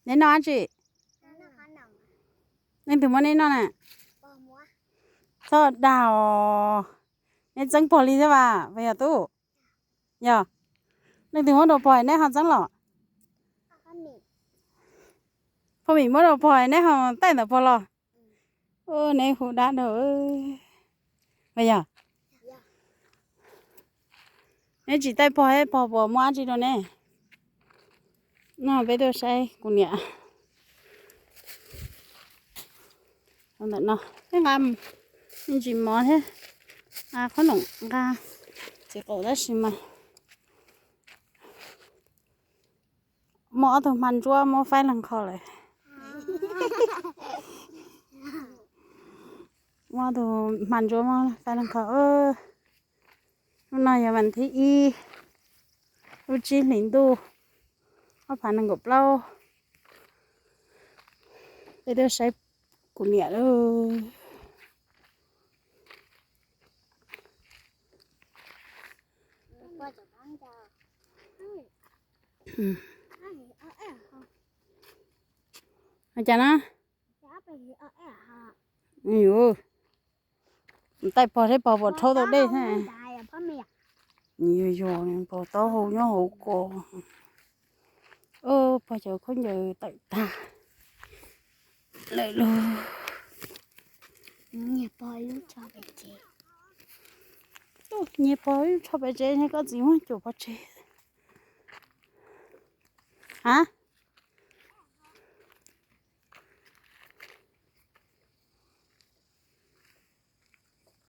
Neb noj dab tsi? Leej twg muab neb noj na? Txhob dag os. Neb txeeb pog li thiab vas, puas yog tub? Yog. Leej twg muab rau pog neb ho txeeb los? Pog Mim muab rau pog neb ho taij ntawm pog los. Neb hu dab dhau. Puas yog? Neb tsis taij pog, pog puas muab dab tsi rau neb? No peb tuaj saib kuv niam. Ntawm no peb nqa me ntsis mov thiab, nqa qhob noom, nqa txiv qaum tab sis mas muaj ob tug hma ntsuab muab faib leeg qho lawm. Muab ob tug hma ntsuab muab faib leeg qho. Hnub no yog vas thib ib, lub tsib hlis ntuj, ob phav nees nkaum plaub. Peb tuaj saib kuv niam lawm. Ua cas na? Taij pog thiab pog puas rhaub tau dej thiab. Yog yog, pog taub hau nyob hauv ko. Pog cov khaub ncaws tawm tag lawm lauj. Nyiag pog ib lub tsho pem tsev, nyiag pog ib lub tsho pem tsev, koj txiv muab cuam pov tseg. A,